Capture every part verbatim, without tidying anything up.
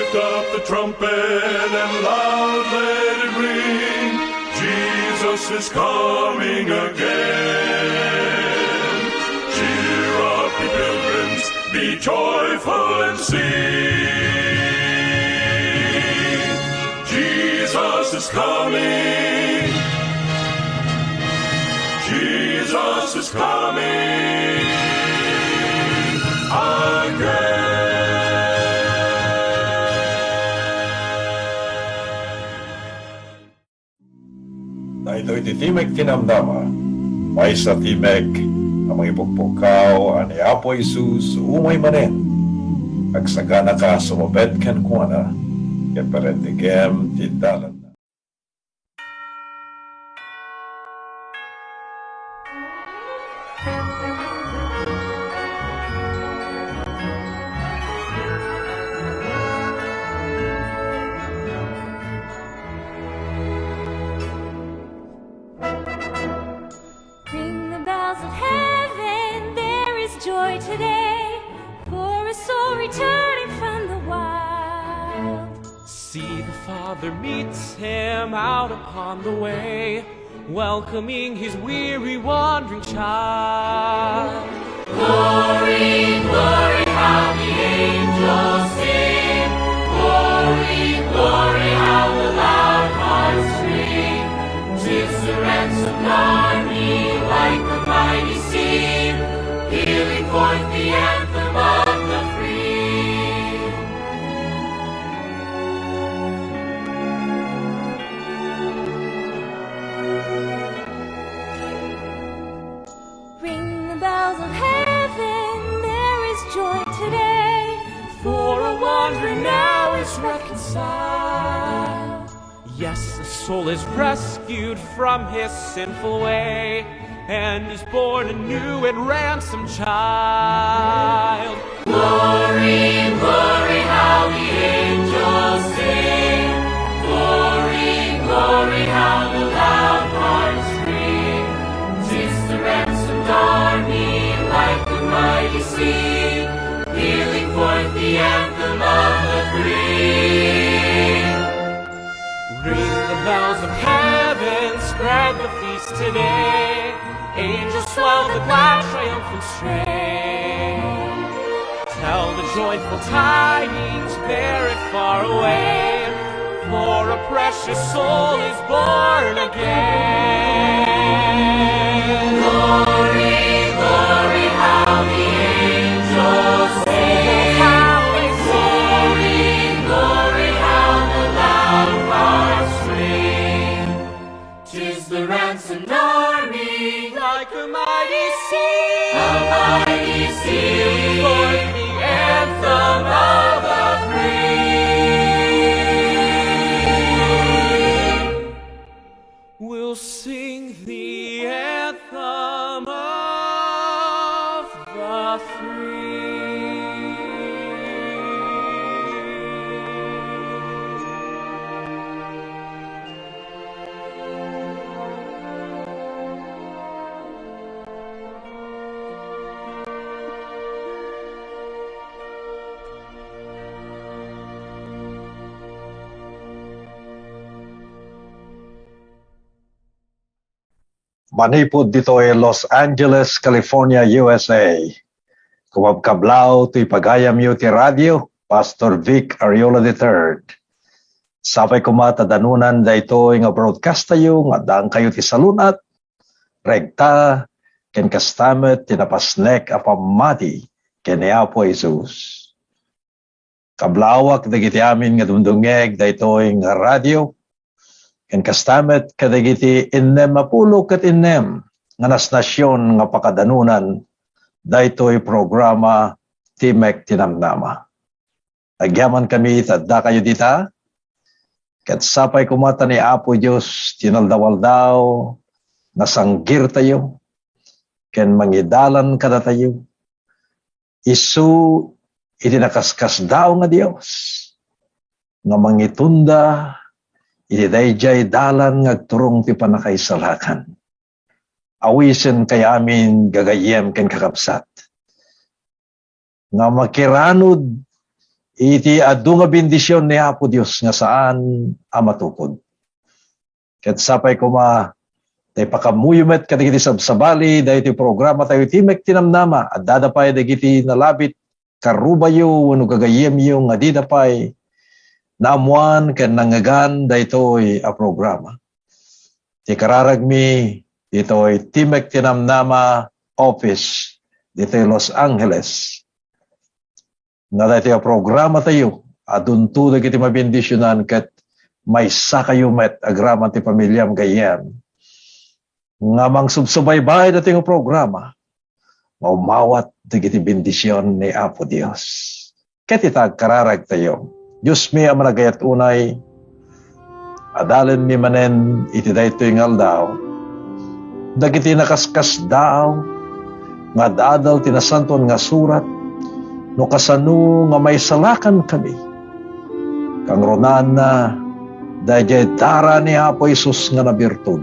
Lift up the trumpet and loud let it ring. Jesus is coming again. Cheer up, ye pilgrims, be joyful and sing. Jesus is coming. Jesus is coming again. Daytoy ti Timek ti Namnama, maysa a timek a mangipukpukkaw a ni Apo Jesus umay manen. Agsaganaka a sumabet kenkuana, ket parentegem ti dalanna. Ring the bells of heaven, there is joy today, for a soul returning from the wild. See, the Father meets him out upon the way, welcoming his weary, wandering child. Glory, glory, how the angels sing. Glory, glory, how the loud hearts ring. 'Tis the ransomed army like a mighty sea, pealing forth the anthem of the free. Ring the bells of heaven, there is joy today, for a wanderer now is reconciled. Yes, a soul is rescued from his sinful way, and is born a new and ransomed child. Glory, glory, how the angels sing. Glory, glory, how the loud hearts ring. 'Tis the ransomed army like a mighty sea, pealing forth the anthem of the free. Ring the bells of heaven, spread the feast today. Angels swell the glad triumphant strain. Tell the joyful tidings, bear it far away, for a precious soul is born again. Glory, glory, how the angels sing. How they sing. Glory, glory, how the loud hearts ring. 'Tis the ransomed army, like a mighty sea, a mighty sea, forth the anthem of the free. We'll sing the anthem of the free. Manipud ditoy Los Angeles, California, U S A. Kumabkablaw ti pagayamyo ti radio, Pastor Vic Ariola the third. Sapay koma ta danunan daytoy nga broadcast tayo nga addaankayo ti salun-at, regta, ken kasta met ti napasnek a pammati ken ni Apo Jesus. Kablawak dagiti amin nga dumdumngeg daytoy nga radio, ken kasta met kadagiti innem a pulo ket innem nga nasnasion nga pakadanunan daytoy programa Timek ti Namnama. Agyaman kami ta addakayo dita, ket sapay koma ta ni Apo Dios ti naldaw-aldaw nga sanggirtayo ken mangidalan kadatayo. Isu iti nakaskasdaaw nga Dios nga mangitunda iti daydiay dalan nga agturong ti pannakaisalakan. Awisen kay amin, gagayyem ken kakabsat, nga makiranod iti adu nga bendision ni Apo Dios nga saan a matukod. Ket sapay koma ta ipakaammoyo met kadagiti sabsabali daytoy programa tayo, Timek ti Namnama. Addada pay dagiti nalabit, karubayo wenno gagayyemyo nga dida pay naammoan ken nangngegan daytoy a programa. Ti kararagmi ditoy Timek ti Namnama office ditoy Los Angeles. Nga daytoy a programa tayo, adunto dagiti mabendisionan ket maysakayo met agraman ti pamiliam gayyem nga mangsubsubaybay daytoy nga programa nga umawat dagiti bendision ni Apo Dios. Ket ita, agkararag tayo. Diosmi a managayat unay, adalenmi manen iti daytoy nga aldaw dagiti nakaskasdaaw nga ad-adal ti Nasantoan nga Surat, no kasano nga maisalakan kami. Kangrunaan na, daydiay dara ni Apo Jesus nga nabirtud,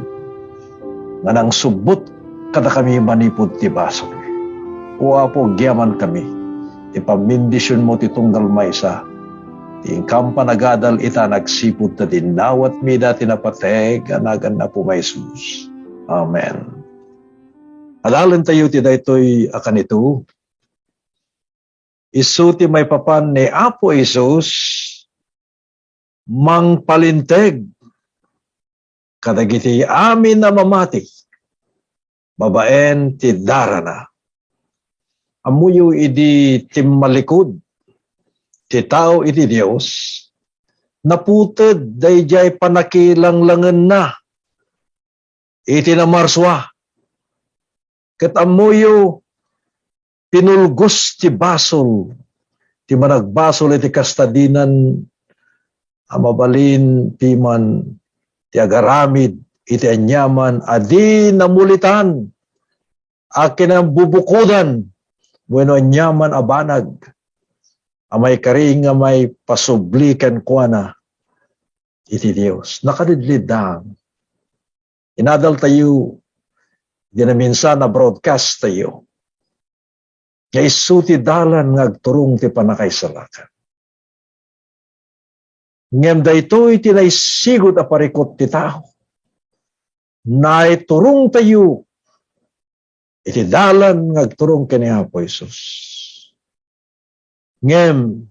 nga nangsubbot kadakami manipud ti basol. O Apo, agyaman kami ti pammendisionmo ti tunggal maysa, ti inkam panagadal ita nagsipud ta dinawatmi dati napateg a nagan Apo Jesus. Amen. Adalentayo ti daytoy a kanito. Isu ti maipapan ni Apo Jesus mangpalinteg kadagiti amin a mamati babaen ti darana. Ammoyo idi timmallikud ti tao iti Dios, naputed daydiay pannakilanglangenna iti namarsua. Ket ammoyo, pinulgos ti basol ti managbasol iti kasta dinan a mabalin piman ti agaramid iti aniaman a di namulitan a kinambubukodan wenno aniaman a banag a maikari nga maipasubli kenkuana iti Dios. Nakadidlidang. Inadal tayo, di naminsan na broadcast tayo. Nga isu ti dalan nga agturong ti pannakaisalakan. Ngem daytoy ti naisigud a parikut ti tao. Naiturong tayo iti dalan nga agturong ken ni Apo Jesus. Ngem,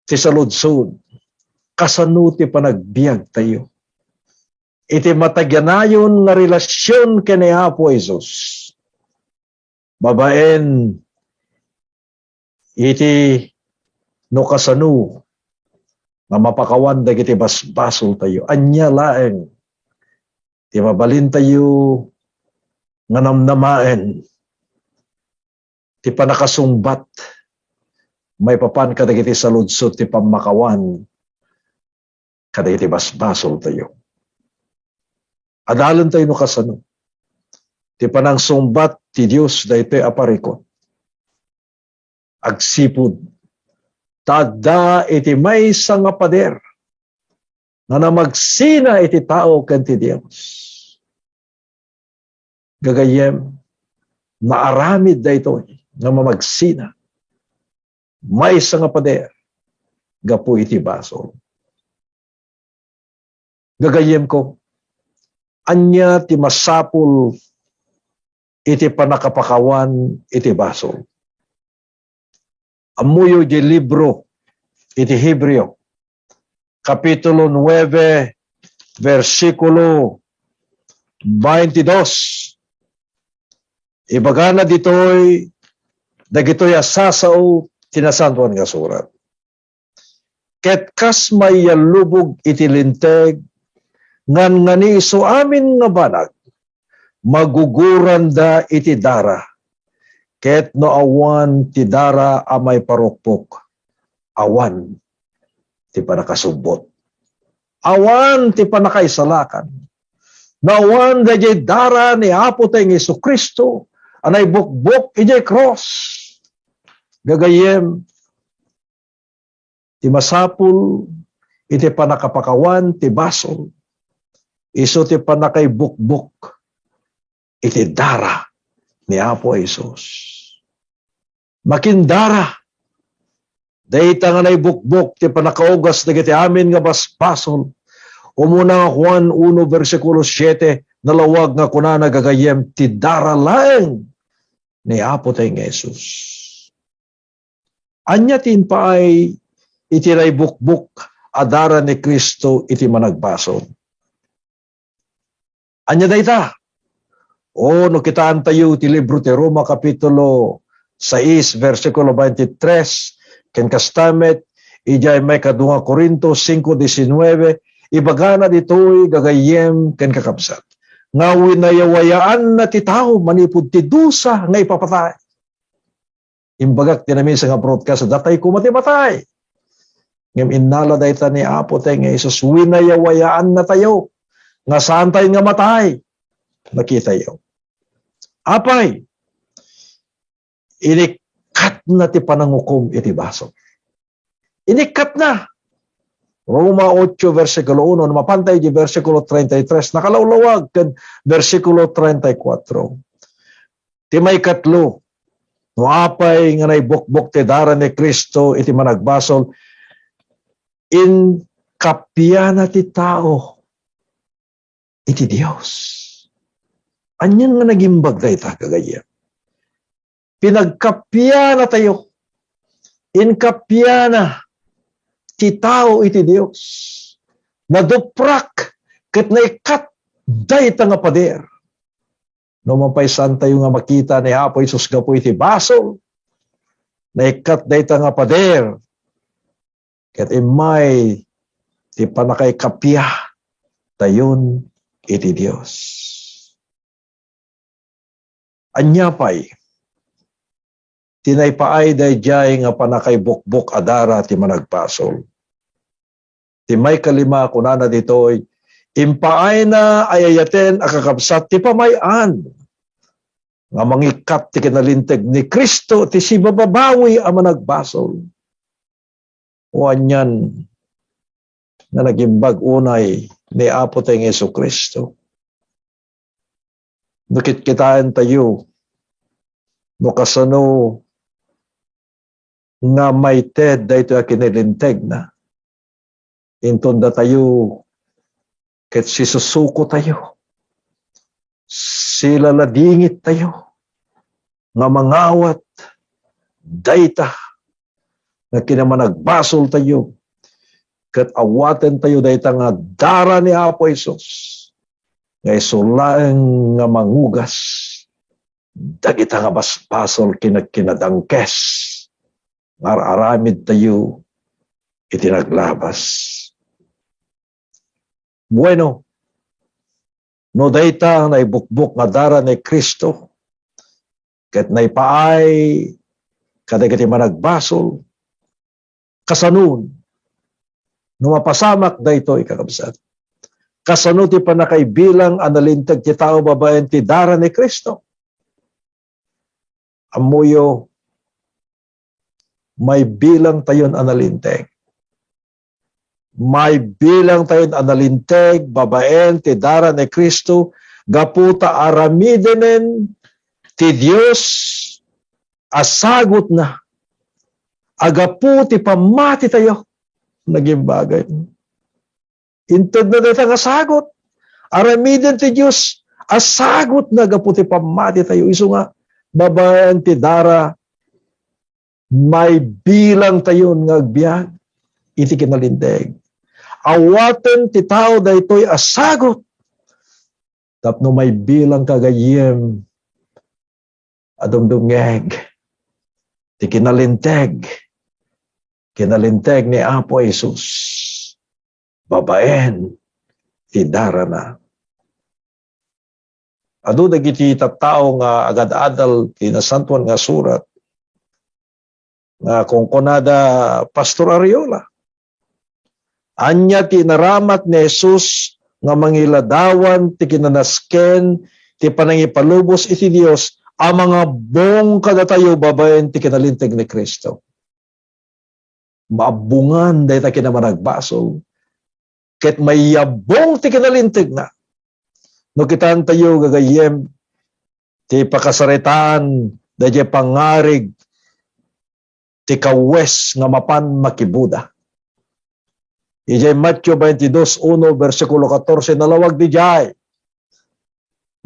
ti saludsod, kasano ti panagbiagtayo iti mataganayon nga relasion ken ni Apo Jesus? Babaen iti no kasano nga mapakawan dagiti basbasoltayo. Ania laeng ti mabalintayo nga namnamaen ti pannakasungbat maipapan kadagiti saludsod ti pammakawan kadagiti basbasoltayo. Adalentayo no kasano ti panangsungbat ti Dios daytoy a parikut. Agsipud ta adda iti maysa nga pader nga namagsina iti tao ken ti Dios. Gagayyem, naaramid daytoy nga mamagsina maysa nga pader gapu iti basol. Gagayyemko, ania ti masapul iti pannakapakawan iti basol? Ammoyo di libro iti Hebreo, Kapitulo nuebe, bersikulo baintidos. Ibagana ditoy dagitoy a sasao ti Nasantoan nga Surat. Ket kas maiyallubog iti Linteg, ngan nganiisu amin nga banag, maguguranda iti dara. Ket no awan ti dara a maiparukpok, awan ti pannakasubbot. Awan ti pannakaisalakan. No awan daydiay dara ni Apo tayo nga Jesu-Cristo a naibukbok idiay krus. Gagayyem, ti masapul iti pannakapakawan ti basol, isu ti pannakaibukbok iti dara ni Apo Jesus. Makindara Dayta nga naibukbok ti pannakaugas dagiti amin nga basbasol. Umuna nga Juan uno, bersikulo siete, nalawag nga kunana, gagayyem, ti dara laeng ni Apo tayo nga Jesus. Ania ti impaay iti naibukbok a dara ni Cristo iti managbasol? Ania dayta? O, no kitaentayo ti libro ti Roma, kapitulo sais, bersikulo twenty-three, ken kasta met, idiay maikadu nga Corinto cinco diecinueve, ibagana ditoy, gagayyem ken kakabsat, nga winayawayaanna ti tao manipud ti dusa nga ipapatay. Imbagak ti namisa nga broadcast, datay koma ti matay. Ngem innala dayta ni Apo tayo nga Jesus, winayawayaannatayo, nga saantayo nga matay. Nakitayo. Apay, inikkatna ti panangukom iti basol. Inikkatna. Roma ocho, bersikulo uno, no mapantay di bersikulo treinta y tres, nakalawlawag ken bersikulo treinta y cuatro. Ti maikatlo, no apay nga naibukbok ti dara ni Cristo iti managbasol, inkappiana ti tao iti Dios. Anian nga nagimbag dayta, gagayyem? Pinagkappianatayo. Inkappiana ti tao iti Dios. Naduprak ket naikkat dayta nga pader. No mapaisantayo nga makita ni Apo Jesus gapu iti basol, naikkat dayta nga pader, ket immay ti pannakaikappia tayon iti Dios. Ania pay ti naipaay daydiay nga pannakaibukbok a dara ti managbasol? Ti maikalima, kunana ditoy, impaayna a yayaten a kakabsat ti pamay-an nga mangikkat ti kinalinteg ni Cristo ti sibababawi a managbasol. O anian nga nagimbag unay ni Apo tayo nga Jesu-Cristo? No kitkitaentayo no kasano nga maited daytoy a kinalintegna, inton datayo ket sisusukotayo, silaladingittayo nga mangawat dayta nga kinamanagbasoltayo, ket awatentayo dayta nga dara ni Apo Jesus, nga isu laeng nga mangugas dagita nga basbasol ken kinadangkes nga ar-aramidtayo iti naglabas. Bueno, no dayta naibukbok nga dara ni Cristo, ket naipaay kadagiti managbasol, kasano no mapasamak daytoy, kakabsat? Kasano ti pannakaibilang a nalinteg ti tao babaen ti dara ni Cristo? Ammoyo, maibilangtayon a nalinteg. Maibilangtayon a nalinteg babaen ti dara ni Cristo gapu ta aramidenen ti Dios a sagutna a gapu ti pammatitayo. Nagimbagay. Intedna dayta nga sagut. Aramiden ti Dios a sagutna gapu ti pammatitayo. Isu nga, babaen ti dara, maibilangtayon nga agbiag iti kinalinteg. Awaten ti tao daytoy a sagut tapno maibilangka, gayyem, a dumdumngeg ti kinalinteg, kinalinteg ni Apo Jesus babaen ti darana. Adu dagiti tattao nga agad-adal ti Nasantoan nga Surat nga kunkunada Pastor Ariola. Ania ti inaramat ni Jesus nga mangiladawan ti kinanasken ti panangipalubos iti Dios a mangabbong kadatayo babaen ti kinalinteg ni Cristo? Maabbongan dayta kinamanagbasol, ket maiyabbong ti kinalintegna. No kitaentayo, gagayyem, ti pakasaritaan daydiay pangngarig ti kawes nga mapan makibuda. Idiay Mateo twenty-two uno, bersikulo katorse, nalawag didiay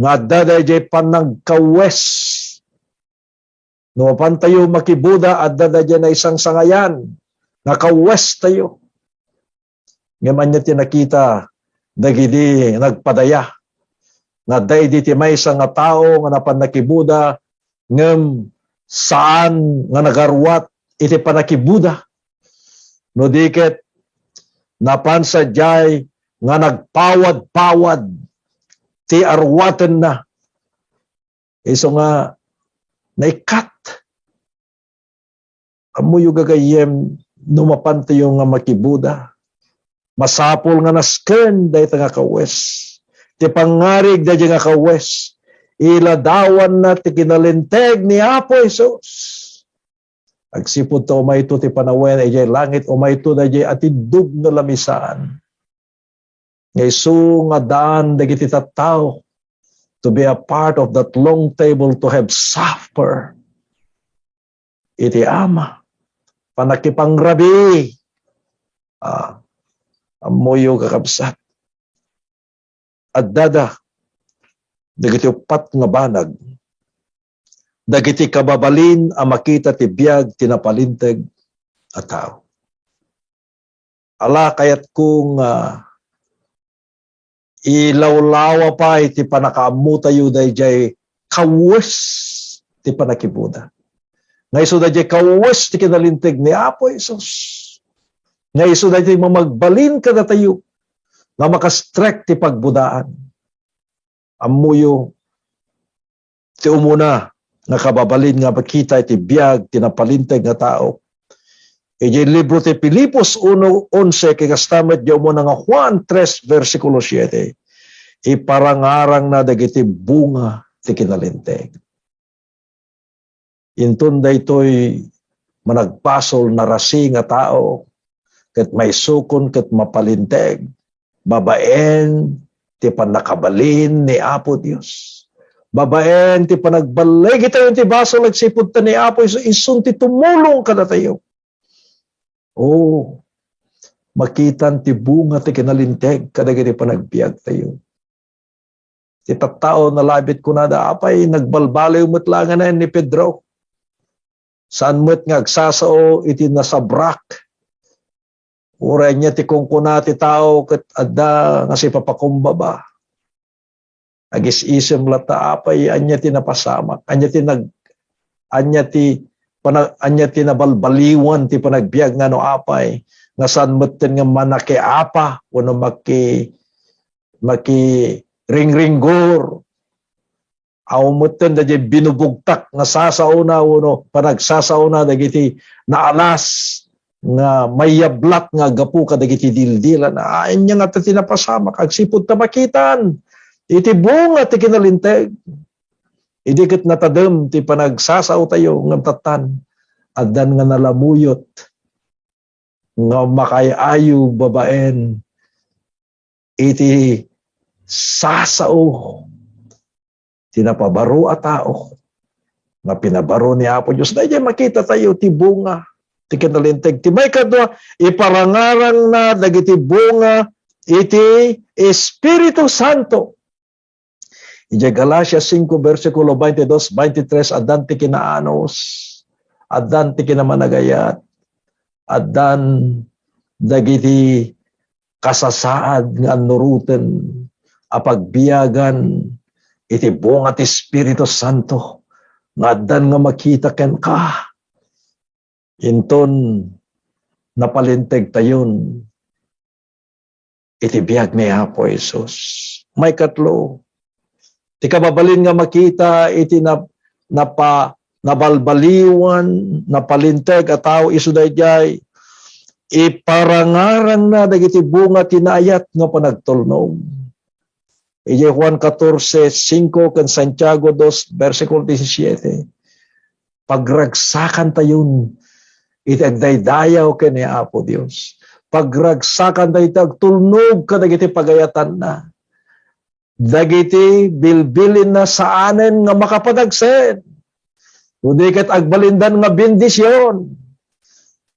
nga adda daydiay panangkawes. No mapantayo makibuda, adda daydiay naisangsangayan nga kawestayo. Ngem ania ti nakita dagiti nagpadaya? Nga adda idi ti maysa nga tao nga napan nakibuda, ngem saan nga nagaruat iti panakibuda. No di ket, napan sadiay nga nagpawad-pawad ti aruatenna. Isu nga naikkat. Ammoyo, gagayyem, no mapantayo nga makibuda, masapul nga nasken dayta nga kawes. Ti pangngarig daydiay nga kawes, iladawanna ti kinalinteg ni Apo Jesus. Agsipud ta umayto ti panawen idiay langit, umayto daydiay atiddog nga lamisaan. Nga isu nga daan dagiti tattao to be a part of that long table to have supper iti Ama. Panakipangrabii. Ah, ammoyo, kakabsat. Addada dagiti uppat nga banag, dagiti kababalin a makita ti biag ti napalinteg a tao. Ala, kayatko nga ilawlawa pay ti pannakaammotayo daydiay kawes ti panakibuda. Nga isu daydiay kawes ti kinalinteg ni Apo Jesus. Nga isu daydiay mamagbalin kadatayo nga makastrek ti pagbudaan. Ammoyo ti umuna nga kababalin nga makita iti biag ti napalinteg nga tao. Idiay libro ti Filipos uno onse, ken kasta met diay umuna nga Juan tres, bersikulo siete, iparangarangna dagiti bunga ti kinalinteg. Inton daytoy managbasol, narasi nga tao, ket maisukon ket mapalinteg babaen ti pannakabalin ni Apo Dios. Babaen ti panagballigitayo ti basol, agsipud ta ni Apo Dios isun ti tumulong kadatayo. O, makitan ti bunga ti kinalinteg kadagiti panagbiagtayo. Ti tattao nalabit kunada, apay, nagbalbaliw met laengen ni Pedro. Saan met nga agsasao iti nasabrak. Uray ania ti kunkuna ti tao ket adda nga sipapakumbaba. Agis-isem latta, apay, ania ti napasamak? Ania ti nag-, ania ti pana-, ania ti nabalbaliwan ti panagbiag nga no apay? Nga saan metten nga manakiapa wenno maki-, makiringringgor. Aw metten daydiay binubugtak nga sasaona wenno panagsasaona dagiti naalas nga mayablat nga aggapu kadagiti dildilana. Ania ngata ti napasamak? Agsipud ta makitan iti bunga ti kinalinteg. Idi ket natadem ti panagsasaotayo ngem tattan, addan nga nalamuyot nga makaay-ayo babaen iti sasao ti napabaro a tao nga pinabaro ni Apo Dios. Daydiay makitatayo ti bunga ti kinalinteg. Ti maikadua, iparangarangna dagiti bunga iti Espiritu Santo. Idiay Galacia cinco, bersikulo twenty-dos, twenty-tres, addan ti kinaanus, addan ti kinamanagayat, addan dagiti kasasaad nga annuroten a pagbiagan iti bunga ti Espiritu Santo nga addan nga makita kenka. Inton napalintegtayon iti biag ni Apo Jesus. Maikatlo, ti kababalin nga makita iti na-, napa-, nabalbaliwan, napalinteg a tao isu daydiay, iparangarangna dagiti bunga ti naayat nga panagtulnog. Idiay Juan catorce cinco ken Santiago dos, bersikulo diecisiete, pagragsakantayon iti agdaydayaw ken ni Apo Dios. Pagragsakantayo iti agtulnog kadagiti pagayatanna. Dagiti bilbilinna saanen nga makapanagsen. No di ket agbalindan nga bendision.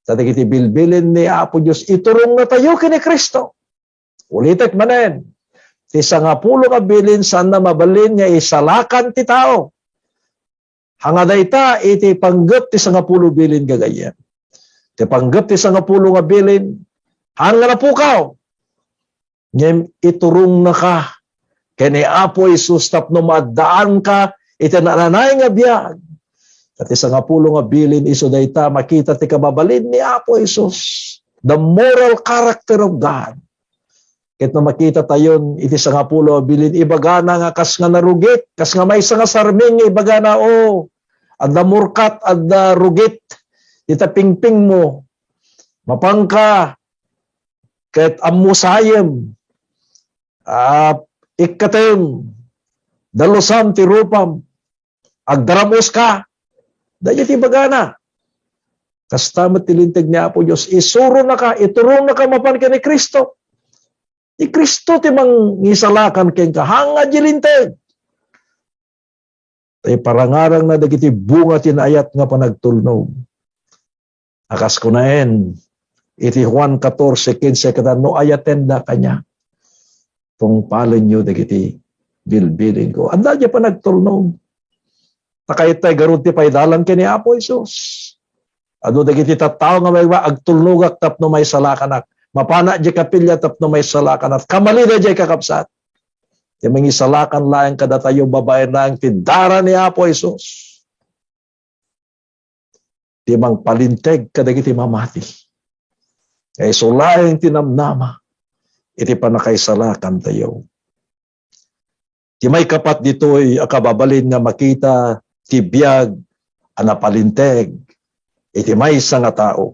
Ta dagiti bilbilin ni Apo Dios, iturongnatayo ken ni Cristo. Ulitek manen, ti sangapulo nga bilin, saanna mabalin nga isalakan ti tao. Haan nga dayta iti panggep ti sangapulo bilin, gagayyem. Ti panggep ti sangapulo nga bilin, haan nga napukaw. Ngem iturongnaka ken ni Apo Jesus tapno maaddaanka iti naananay nga biag. Ket ti sangapulo nga bilin isu dayta, makita ti kababalin ni Apo Jesus, the moral character of God. Ket no makitatayon iti sangapulo a bilin, ibagana nga kas nga narugit, kas nga maysa nga sarming nga ibagana, "O, adda murkat, adda rugit ita pingpingmo. Mapanka ket ammusayem, a, ikkatem, dalusam ti rupam, agdaramuska." Dayta ti ibagana. Kasta met ti linteg ni Apo Dios. Isuronaka, iturongnaka mapan ken ni Cristo. Ni Cristo ti mangisalakan kenka. Haan nga diay linteg. Ta iparangarangna dagiti bunga ti naayat nga panagtulnog. A kas kunaen iti Juan catorce quince, ket no ayatenda kaniak, tungpalenyo dagiti bilbilinko. Adda diay panagtulnog. Ta kayatna ngarud ti paidalan ken ni Apo Jesus. Adu dagiti tattao nga maysa, "Agtulnogak tapno maisalakanak. Mapanak diay kapilya tapno maisalakanak." Kamalida diay, kakabsat. Ti mangisalakan laeng kadatayo babaen laeng ti dara ni Apo Jesus. Ti mangpalinteg kadagiti mamati. Nga isu laeng ti namnama iti pannakaisalakantayo. Ti maikapat ditoy a kababalin nga makita ti biag a napalinteg iti maysa nga tao.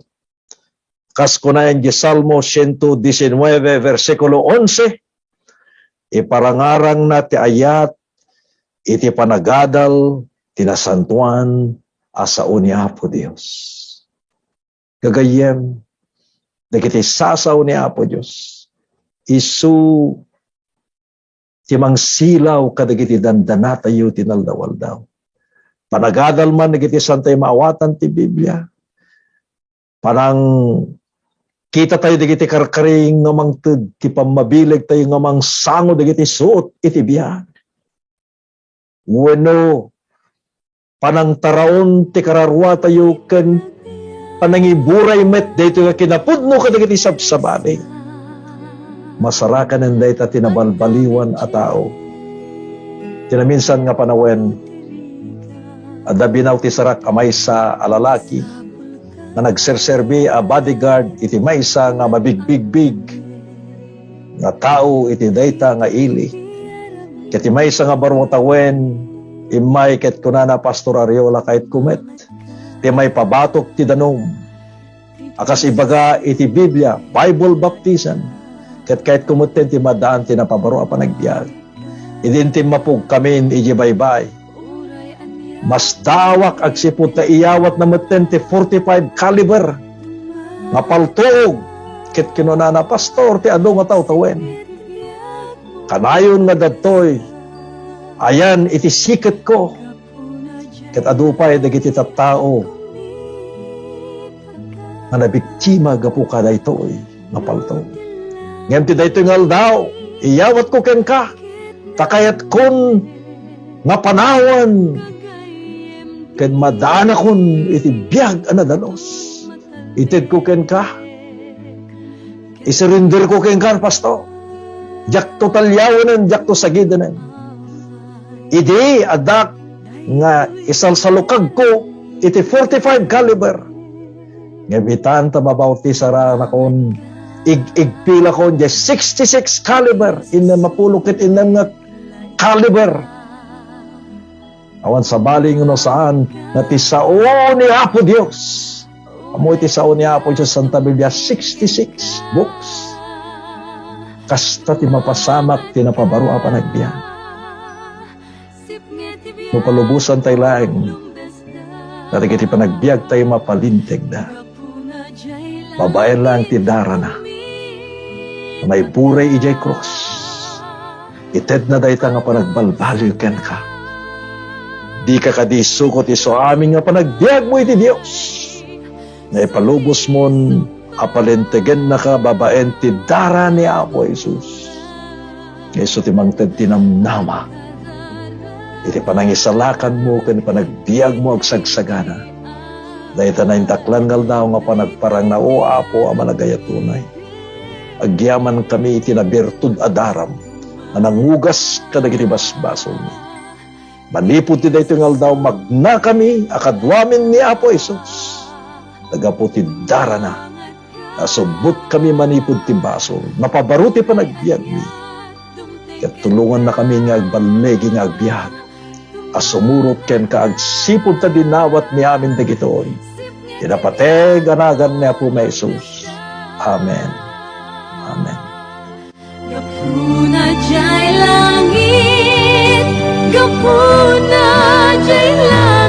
Kas kunaen di Salmo siento disinnuebe, bersikulo onse, iparangarangna ti ayat iti panagadal ti nasantoan a sao ni Apo Dios. Gagayyem, dagiti sasao ni Apo Dios, isu ti mangsilaw kadagiti dandanatayo ti naldaw-aldaw. Panagadal man dagiti santo a maawatan ti Biblia. Panangkitatayo dagiti karkari nga mangted ti pammabilegtayo nga mangsango dagiti suot iti biag. Wenno, panangtaraon ti kararuatayo ken panangiburay met daytoy nga kinapudno kadagiti sabsabali. Masarakanen dayta ti nabalbaliwan a tao. Ti naminsan nga panawen, adda binautisarak a maysa a lalaki nga nagserserbi a bodyguard iti maysa nga mabigbigbig nga tao iti dayta nga ili. Ket ti maysa nga baro a tawen, immay ket kunana, "Pastor Ariola, kayatko met ti maipabatok ti danum a kas ibaga iti Biblia, Bible baptism, ket kayatko metten ti maddaan ti napabaro a panagbiag." Idi intimmapugkamin idiay baybay, masdaawak agsipud ta iyawatna metten ti forty-five caliber nga paltog, ket kinunana, "Pastor, ti adu nga tawtawen. Kanayon nga dadtoy, ayan iti siketko." Ket adu pay dagiti tattao nga nabiktima gapu kadaytoy nga paltog. Ngem ti daytoy nga aldaw, iyawatko kenka, ta kayatkon nga panawan ken maddaanakon iti biag a nadalus. Itedko kenka, isurenderko kenka, Pastor. Diakto taliawanen, diakto sagidenen. Idi addak nga isalsalukagko iti forty-five caliber, ngem itan ta mabautisaranakon, ig-igpilakon diay sixty-six caliber, innem a pulo ket innem nga caliber. Awan sabali nga no saan nga ti sao ni Apo Dios. Ammo iti sao ni Apo Dios, Santa Biblia, sixty-six books. Kasta ti mapasamak ti napabaro a panagbiag. No palubosan tay laeng, dagiti panagbiag tay mapalintegda. Babaen laeng ti darana. Maiburay idiay krus. Itedna dayta nga panagbalbaliw kenka. Dika kadi isuko ti isu amin nga panagbiagmo iti Dios. nga ipalubosmon a palintegen naka babaen ti dara ni Apo Jesus. Nga isu ti mangted ti namnama iti panangisalakanmo ken panagbiagmo agsagsagana. Dayta naindaklan nga aldaw nga panagparangna, O Apo a managayat unay. Agyaman kami iti nabirtud a daram nga nangugas kadagiti basbasolmi. Manipud ti daytoy nga aldaw, magnakami a kaduamin ni Apo Jesus. Nagapu ti darana, nasubbot kami manipud ti basol, napabaro ti panagbiagmi. Ket tulonganna kami nga agballigi nga agbiag a sumurot kenka agsipud ta dinawat mi amin dagitoy. Ti napateg a nagan ni Apo mi Jesus. Amen. Amen. Gapuna jay langit, gapuna jay langit.